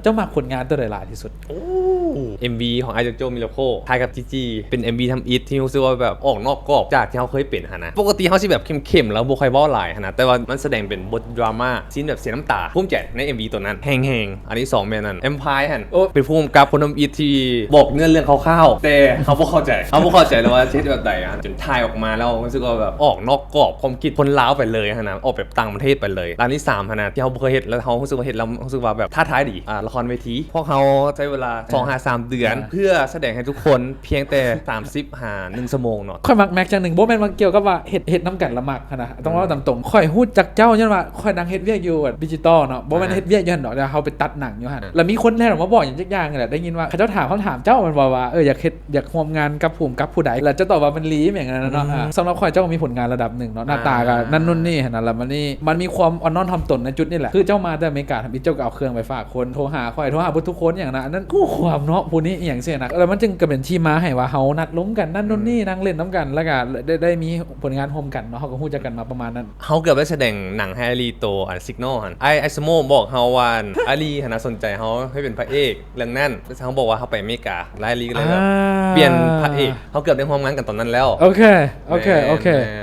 ເຈົ້າມັກຜົນງານໂຕໃດຫຼາຍທີ່ສຸດ? ໂອ້ ເອັມວີຂອງອ້າຍໂຈໂຈ Miracle ຖ່າຍກັບຈີຈີ ເປັນເອັມວີທຳອິດທີ່ຮູ້ສຶກວ່າແບບອອກນອກກອບຈາກທີ່ເຮົາເຄີຍເປັນຫັ້ນນະ. ປົກກະຕິເຮົາຊິແບບເຂັ້ມໆ ແລ້ວບໍ່ຄ່ອຍເວົ້າຫຼາຍຫັ້ນນະ, ແຕ່ວ່າມັນສະແດງເປັນບົດດຣາມາ ຊີນແບບເສຍນ້ຳຕາ. ພູມໃຈໃນເອັມວີໂຕນັ້ນແຮງໆ. ອັນທີສອງແມ່ນນັ້ນ Empire ຫັ້ນ ໂອ້ ເປັນຜູ້ກຳກັບຄົນທຳອິດທີ່ບອກເນື້ອເລື່ອງຄ່າວໆ ແຕ່ເຮົາບໍ່ເຂົ້າໃຈ ເຮົາບໍ່ເຂົ້າໃຈເລີຍວ່າຊິເຮັດແບບໃດຫັ້ນ, ຈົນຖ່າຍອອກມາແລ້ວຮູ້ສຶກວ່າແບບອອກນອກກອບຄວາມຄິດຄົນລາວໄປເລີຍຫັ້ນນະ, ອອກແບບຕ່າງປະເທດໄປເລີຍ. ອັນທີສາມຫັ້ນນະ ທີ່ເຮົາບໍ່ເຄີຍເຮັດ ແລ້ວເຮົາຮູ້ສຶກວ່າເຮັດແລ້ວ ເຮົາຮູ້ສຶກວ່າແບບທ້າທາຍດີ ອ່າ ລະຄອນເວທີ. ພວກເຮົາໃຊ້ເວລາສອງຫາສາມເດືອນ ເພື່ອສະແດງໃຫ້ທຸກຄົນພຽງແຕ່ສາມສິບຫາໜຶ່ງຊົ່ວໂມງເນາະ. ຂ້ອຍມັກແມັກຢ່າງໜຶ່ງ ບໍ່ແມ່ນວ່າກ່ຽວກັບວ່າເຮັດ ເຮັດນຳກັນແລ້ວມັກຫັ້ນນະ, ຕ້ອງເວົ້າຕາມຕົງ. ຂ້ອຍຮູ້ຈັກເຈົ້າຍ້ອນວ່າຂ້ອຍນັ່ງເຮັດວຽກຢູ່ດິຈິຕອລເນາະ, ບໍ່ແມ່ນເຮັດວຽກຢູ່ຫັ້ນດອກ, ແຕ່ເຮົາໄປຕັດໜັງຢູ່ຫັ້ນ ແລ້ວມີຄົນແລ່ນອອກມາບອກຫຍັງຈັກຢ່າງນີ້ແຫຼະ. ໄດ້ຍິນວ່າເຂົາເຈົ້າຖາມຄຳຖາມເຈົ້າແມ່ນບໍ່ວ່າ ເອີ ຢາກເຮັດ ຢາກຮ່ວມງານກັບຜູ້ກຳກັບຜູ້ໃດ ແລ້ວເຈົ້າຕອບວ່າມັນລີ ແມ່ນຫຍັງນັ້ນເນາະ. ອືມ ອ່າ ສຳລັບຂ້ອຍເຈົ້າກໍມີຜົນງານລະດັບໜຶ່ງເນາະ, ໜ້າຕາກໍນັ້ນໂນ່ນນີ້ຫັ້ນນະ. ແລ້ວບັດນີ້ມັນມີຄວາມອ່ອນນ້ອມຖ່ອມຕົນໃນຈຸດນີ້ແຫຼະ, ຄືເຈົ້າມາແຕ່ອາເມລິກາທຳອິດ ເຈົ້າກໍເອົາເຄື່ອງໄປຝາກຄົນ ໂທຫາຂ້ອຍ ໂທຫາເບິດທຸກຄົນຫຍັງນະ, ອັນນັ້ນຄູ່ຄວາມເນາະ ຜູ້ນີ້ອີ່ຫຍັງຊີ້ນະ. ແລ້ວມັນຈຶ່ງກໍເປັນທີ່ມາໃຫ້ວ່າເຮົານັດລົມກັນນັ້ນໂນ່ນນີ້ ນັ່ງຫຼິ້ນນຳກັນ ແລ້ວກໍໄດ້ ໄດ້ມີຜົນງານຮ່ວມກັນເນາະ, ເຮົາກໍຮູ້ຈັກກັນມາປະມານນັ້ນ. ເຮົາເກືອບໄດ້ສະແດງໜັງໃຫ້ອາລີໂຕ ອັນ Signal ຫັ້ນ, ອ້າຍ ອ້າຍສະໂມບອກເຮົາວ່າ ອາລີຫັ້ນນະສົນໃຈເຮົາໃຫ້ເປັນພະເອກເລື່ອງນັ້ນ, ແລ້ວເຮົາບອກວ່າເຮົາໄປອາເມລິກາ ແລ້ວອາລີກໍເລີຍແບບ ອ່າ ປ່ຽນພະເອກ. ເຮົາເກືອບໄດ້ຮ່ວມງານກັນຕອນນັ້ນແລ້ວ. ໂອເຄ ໂອເຄ ແມ່ນ ໂອເຄ ແມ່ນ.